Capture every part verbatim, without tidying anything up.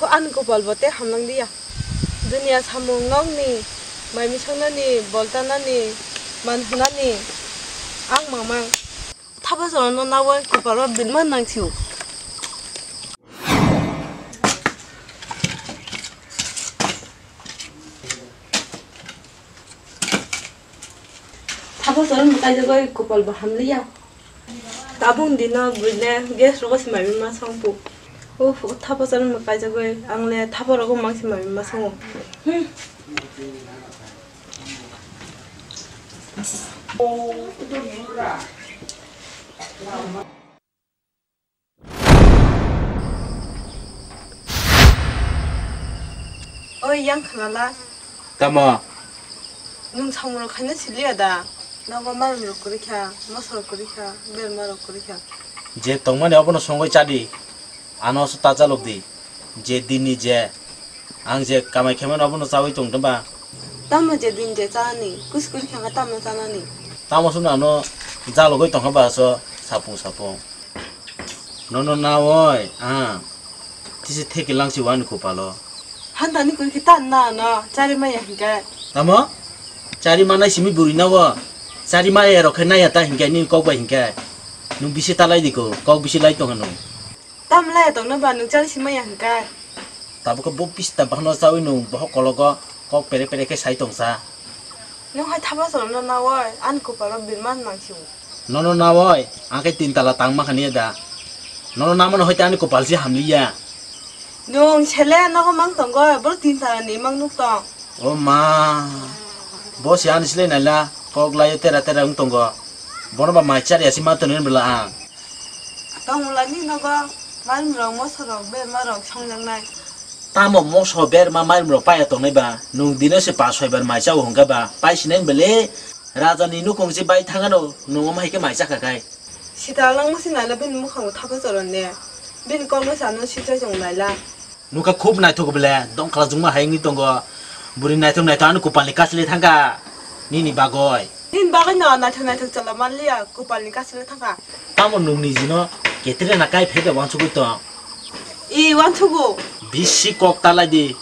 Ani kopal bo tei hamnang liya. Duniya samung nokni, mai misongnani, boltanani, manhunani, ang mamang. Thapa jorano nawi kopalo bilma nangsiu. Thapa jorano kaijagoi kopal bo hamliya. Tabuk dino buine gas rogo se mai ma songpu. Uff, thapa jorano kaijagoi, ang le thapa rogo mang se mai ma songo. Hmm. Oi, yang khlala. Tamo? Nwng samung rok khaina siliya da? Nogo marum rok kwrwi kha, moso rok kwrwi kha, berma rok kwrwi kha. Je tongmani obono songwi chadi. Ano se ta chalok di. Je dini je ang je kamai khaimano abono chawi tong ba. Tamo je din je chani, kus kwrwi kha tamo chanani. Tamo sumno ano jalogwi tongkha ba so sapung sapung. Nono nawoi ang tisi theki langsi wani kopalo. Hantani kwrwi khe ta na no chari maya hinkhe. Tamo? Chari manai simi buri nawo. Chari maya rok khe naya ta hinkhe nini kok bai hinkhe. Nwng bisi talai di ko, kok bisi lai tongkha nwng. Tamle tongno ba nwng chari simaya hwnkhe. Tabuk khe bo pista bahno chawi nwng bohok kologo kok pere pere khe sai tongsa. Nwng hai thapa chwlwngno nawoi ani kopalo birma nangsiu. Nono nawoi ang khe tin tala tangma khani da. Nono namano hoite ani kopal se hamliya. Nwng sele nogo mang tongo, boro tin tala ni mang nuk tong. O ma. Bo se ani sile naila kok laio tera tera wng tongo. Bono ba mai chari asi ma tonwi bela ang. Tongmulani nogo marimrok, mosorok, bermarok songjaknai. Tamo moso berma marimrok paiya tongnai ba? Nwng dino se pas soi bar mai chao hwnkha ba? Paisinai bele rajani nukung se bai thangano, nwng omo hai khe mai chakha khai. Sita langma se naila bini mukhango thapa choron ne. Bini kokno se ano sichai chong naila. Nukha khub naithok bele, dongkhala jungma hai wngwi tongo. Bwrwi naithok naithok ani kopalni kasli thangkha nini bagoi. Nini bagoi no naithok naithok chwla manliya, kopalni kasli thangkha. Tamo nwng nijino ketre na kai phai da wansugwi tong. I wansugo. Bisi kok ta lai di.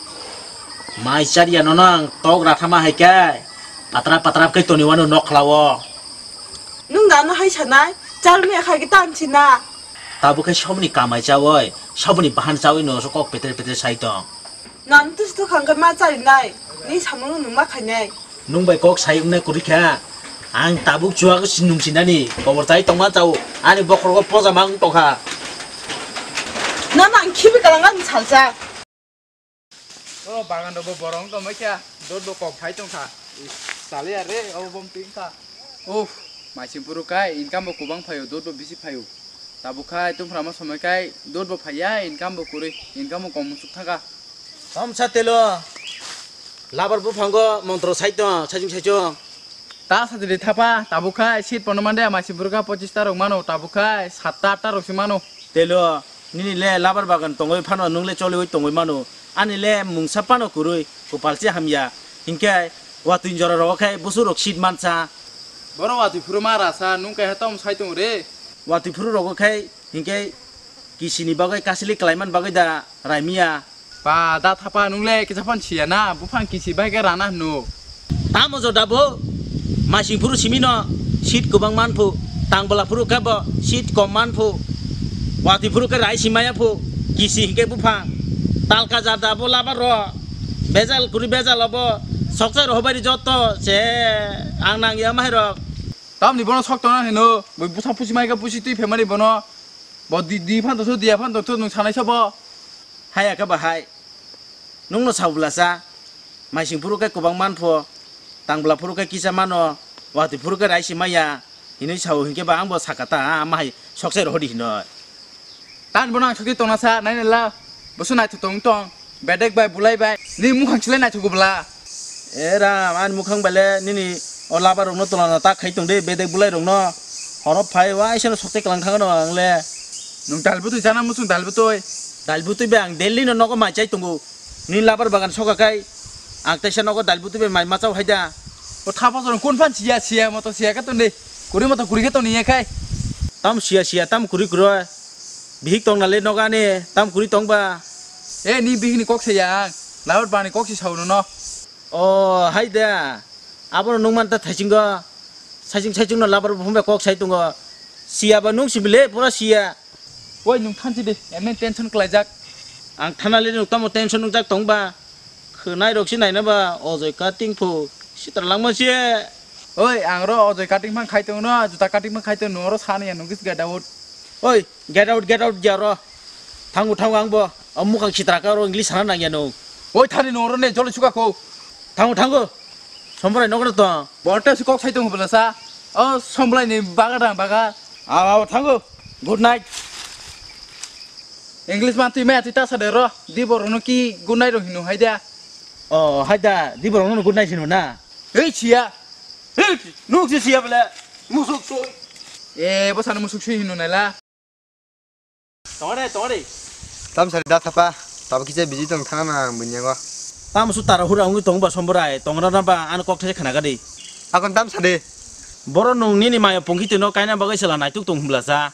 Mai chariya nono ang tok rathama hai khe patra patra khe toni wano nokhlao. Nwng da ano hai sanai, charmi kha khe tamsi na. Tabuk khe soboni kamai chawi, soboni bahan chawi no so kok petre petre sai tong. Nang tus tu khang khe ma chari nai, ni samung nwng ma khainai. Nwng bai kok sai wngnai kwrwi kha. Ang tabuk chuago si nwng sinani, kobor chai tongma chao, ani bokhorogo poja ma wng tongkha. No nang khibi kalang ang salsa. O bagan rok bo borok wng tongmai kha, dot bo kok phai tongkha. Is, chaliya re, obo bom twi wngkha. Uff, maising phuru kai income bo kwbang phaio, dot bo bisi phaio. Tabuk khai tungphra ma somoi kai dot bo phaiya, income bo kwrwi, income bo kom muchuk thangkha. Tamsa telo, labar buphango montro sai tong, saichung saichung. Ta satri thapa, tabuk khai seat pono mande, maising phuru kha pochis ta rok mano, tabuk khai satta atta rok se mano. Telo, nini le labar bagan tongwi phano, nwng le choliwi tongwi mano. Ani le mungsa phano kwrwi, kopal se hamya. Hinkhe watwi jora rogo khe busu rok seat mansa. Boro watwi phuru ma rasa, nwng kaiha tom sai tong re. Watwi phuru rogo khe hinkhe kisini bagwi kasili klaiman bagwi da raimiya. Ba, da thapa nwng le kisa phan siya na, buphang kisi bai khe rana hwno. Tamo jo dabo, masing phuru simi no seat kwbang man phu, tang bwla phuru khe bo seat kom man phu, watwi phuru khe rai si maya phu, kisi hinkhe buphang, talka ja dabo laba ro, bejal kuri bejal obo, soksa rohobari joto se ang nang ya mai rok. Tamni bono sok tongna hino, bui busa pusi mai khe pusi twi phe mani bono, bo di, di phan tong so, diya phan tong so, nwng sanai sa bo. Haya khe bahai. Nwngno sa bwlasa, maising phuru khe kwbang man pho, tang bwla phuru khe kisa mano, watwi phuru khe rai si maya, hinwi sao hinkhe ba ang bo saka ta, ama hai sokse rohori hinoi. Tan bono ang sokse tongna sa, nai nai la, boso naithok tong tong, bedek bai, bulai bai, ni mukhang silai naithok bwla. E ram, ani mukhang bai le nini o laba rokno tolana ta khai tong de, bedek bulai rokno, horo phai waisa no sokte kwlang thangano ang le. Nwng dal bwtwi chana muchung dal bwtwi. Dal bwtwi bai ang Delhi no nogo mai chai tongo. Nini labar bagan soka kai ang teisa nogo dal bwtwi bai mai machao hai da. O thapa jorong kun phan siya siya moto siya khe toni. Kuri moto kuri khe toni ya khai. Tam siya siya tam kuri kuro. Bihik tong nale nogo ani tam kuri tong ba. E, ni bihini kok saya ang. Labar bani kok si sao nono. O, hai da. Abono nung man ta thaisingo. Saising saising no labar bo phumbe kok sai tongo. Siya ba nung sibile, pura siya. Oi, nung thansi de. Emne tension klaijak. Ang thanali nung tamo tension nungjak tong ba. Khwnai rok si naina ba, o joi cutting phu. Sitra langma se. Oi, ang ro o joi cutting phang khai tong no, juta cutting phang khai tong no, ro sani ya nung kis gada ut. Oi, Get out, get out, jaro. Thango, thango, ang bo. O mukhang sitra ka ro English sana nang ya no. Oi, thani no ro ne, jolo suka ko. Thango, thango. Sombrai nokra to. Borta si kok sai tong bela sa. O somblai ni baga dang baga. Aw, aw, thango. Good night. English man tui maya tui ta sa de ro. Di boro no ki good night ro hinu hai da. O, hai da. Di boro no good night hinu na. Hei, siya. Hei, nuk si siya bela. Musuk sui. E, bo sana musuk sui hinu nai la. Tongre, tongre. Tam sari da thapa, tabo kisa busy tong thana na ang bunyago. Tam su tara hura ungwi tong ba Somborai, tongra na ba ano kok thai khana gadi. Akon tam sari. Boro nung nini maya pungki tino kaina bagwi sela naituk tong himla sa.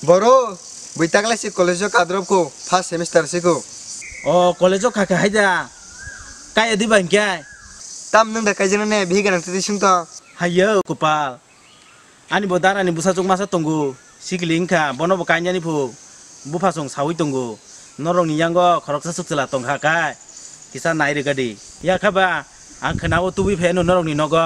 Boro, bui taglai si college o kadrop ko, first semester si ko. O, college o kha kha hai da. Kai adi ba hingkai. Tam nung da kai jana ne, bihi ganang titi sung to. Hayo, kupal. Ani bo darani bwsajwk masa tongo, sikili wngkha, bono bo kainani phu, bupha chwng saui tongo, norokni yango khoroksa swk chwla tongkha kai, kisa nai rwgadi. Yakha ba, ang khwnao tubui phaiano norokni nogo.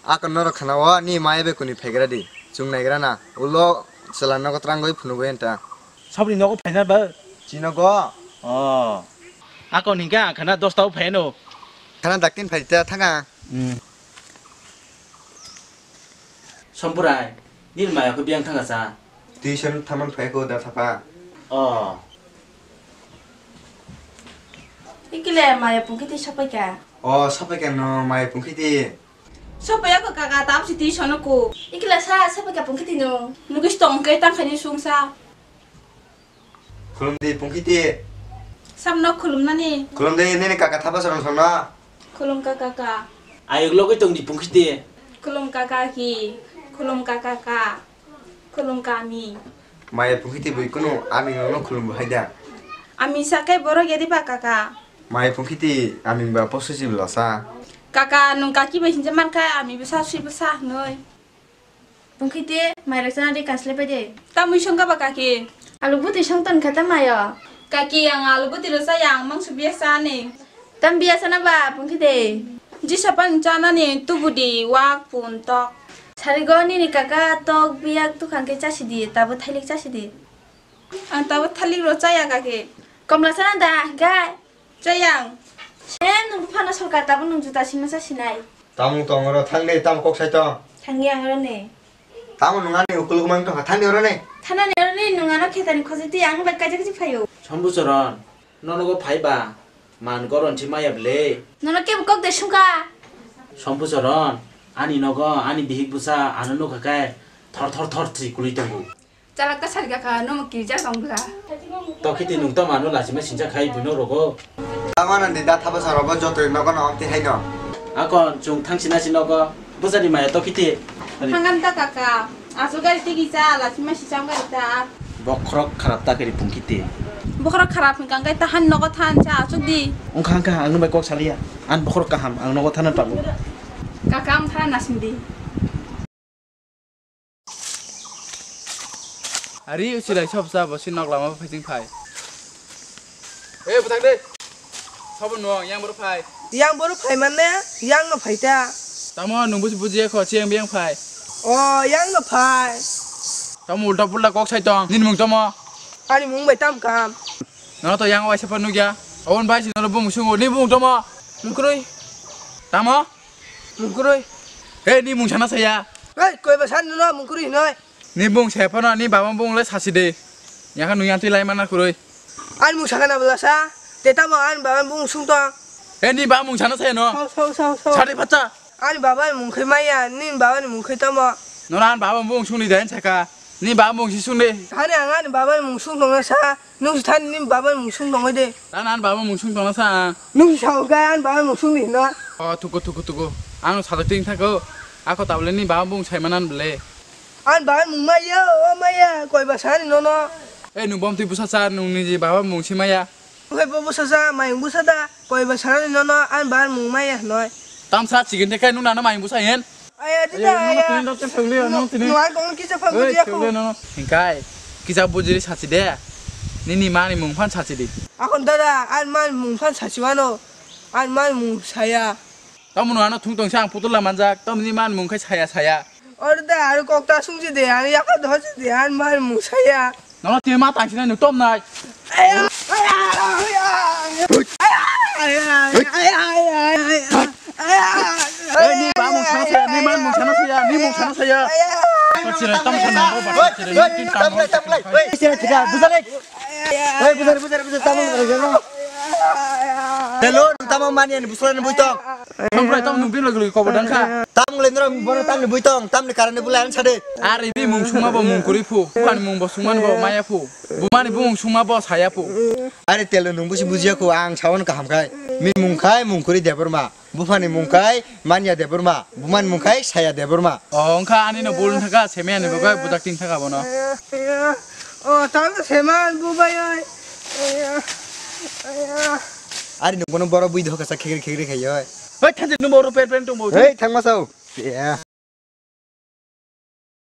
Ako norok khwnao ni maya bai kuni phaigradi, chwng naigrana, ulo chwla nogo twrangwi phunugwi anta. Saboni nogo phaina ba? Chini nogo. O. Ako hingkha ang khwna dosta o phaiano. Khwna daktin phaita thanga. Hmm. Sompurai, nini maya kho biyang thanga cha? Tuition thaman phai ko da thapa. O. Ikile maya pungkiti sapai ka? O, sapai ka no maya pungkiti. Sapai ko kaka tam si tuition ko. Ikile sa sapai ka pungkiti no. Nugis tong ke tang khani sung sa. Khulumdi pungkiti. Samno khulumnani. Khulumdi nini kaka thapa sarong songno. Khulum kaka ka. Ayuk logoi tongdi pungkiti. Khulum kaka hi. Khulum kaka ka. Khulum kami. Maya pungkiti bui kunu ami nono khulum hai da. Ami sakai borok yadi ba kaka. Maya pungkiti ami ba posusi belasa. Kaka nung kaki bai hinja mankha ami bwsa sui bwsa noi. Pungkiti, mairok chana di kanslai pai de. Tamui songka ba kaki? Alu buti song ton kha ta mayo. Kaki, ang alu buti rw chaya, ang mangso biya chani. Tam biya chana ba, Pungkiti? Jisa pan chanani, tubu di, wak, pun, tok. Sarigo nini kaka tok biyak tukhang khe chasi di, tabo thailik chasi di. Ang tabo thailik rw chaya kaki. Komla chana da, hingkai? Chayang. Sem nung buphano sorkar tabo nung juta sima sa sinai. Tamung tong oro thang de, tamo kok sai tong. Thangya ang oro ne. Tamo nung ani ukuluk mang tong kha, thang de oro ne. Thana ne oro ne nung ano khetani khojiti ang bai kaisa kaisa phaio. Sombuchoron, nono go phai ba, man goron si maya ble. Nono kebo kok de sungka. Sombuchoron, ani nogo, ani bihik busa, ano nukha kai, thor thor thor thri kului tongo. Chalak ta sari kaka, nomo kirja tong bwla. Tokiti nung toma no lachima sincha khai buino rogo. Tama nang di da thapa sa rogo joto nogo no amti hai no. Akon chung thang sina si nogo. Bujani maya tokiti. Hangan ta kaka. Asu gai tigi cha lachima si cham gai ta. Bokhorok kharap ta kiri Pungkiti. Bokhorok kharap hingka kai ta han nogo than cha asuk di. Ungkha ungkha ang nung bai kok salia. An bokhorok kaham ang nogo thanan pabu. Kaka ang thanan nasing di. Ari usilai sob sa bo si nok lama phaising phai. Eh, bwthang de. Sobo nuang yang boro phai. Yang boro phai manne, yang no phai ta. Tamo nung busi bujiya kho, chiyang biyang phai. O, yang no phai. Tamo ulta pulta kok sai tong. Nini mung tamo? Ani mung bai tam kam. No to yang waisa pa nugya. Awon bai si no bung sungo, ni bung tamo? Mung kroi. Tamo? Mungkurui. Hei, ni mung sana saya. Hei, koi ba san no mungkurui hinoi. Ni bung saya phano, ni baba bung le sasi de. Yang kan nuyang tui lai mana kurui. Ani mung sakana bela sa. Te tamo ani baba bung sung tong. Hei, ni baba mung sana saya no. Sao, sao, sao, sao. Sari pacha. Ani baba mung khai maya, ni baba ni mung khai tamo. No an baba bung sung ni den saka. Ni baba mung si sung de. Hani ang ani baba mung sung tong sa. Nung si thani ni baba mung sung tongoi de. Tan an baba mung sung tongna sa. Nung si sao gai an baba mung sung ni no. O, tuku, tuku, tuku. Ang sajak ting thako. Ako tabule ni baba mung sai manan bele. An baba mung maya, o maya, koi ba sani no no. Eh, nung bom tui busa cha, nung ni ji baba mung si maya. Wngkhe bo bwsa sa, mayung bwsa da, koi ba sanani nono, ani ba mung maya hinoi. Tamsa chikon de khe nung nano mayung bwsa hin. Aya, di da, aya. Nung tini dok tini thangli, nung tini. Nung ang kong kisa phang kujia ko. Hingkai, kisa bujiri sachi de. Nini mani mung phan sachi di. Akon dada, ani mani mung phan sachi wano. Ani mani mung saya. Tamoni ano thung tong sa ang putula manjak, tamoni mani mung khai saya saya. Oro da aro kok ta sung si de, ang yaka do si de, ang mar mu saya. Nono tini ma tang sini nuk tom nai. Aya, aya, aya, aya, aya. Ei, ni ba mung sana saya, ni man mung sana saya, ni mung sana saya. Kau sini tam sana, kau ba sini, ni tin tam. Sini tidak, bukan lagi. Oi, bujar, bujar, bujar, tamang bujar, no. Telo, tamang mani ani buslan bui tong. Tong prai tong nung bini logi logi kobo dang kha. Tamang le nrok bono tamni bui tong, tamni karani bulai an sade. Are bi mung sungma bo mung kuri phu. Bukan mung bo sungman bo maya phu. Bumani bumung sungma bo saya phu. Are telo nung busi bujia khu ang sawan kaham khai. Min mung khai mung kuri Debbarma. Buphani mung khai Manya Debbarma, bumani mung khai Saya Debbarma. O, wngkha ani no bul thaka, semya ni bagwi bujak tin thaka bono. O, tang seman bubai oi. Ari no bono boro bui dhoka sa khegri khegri khai oi. Oi, thanse no boro per per tong bo. Hei, thangma sao. Ya.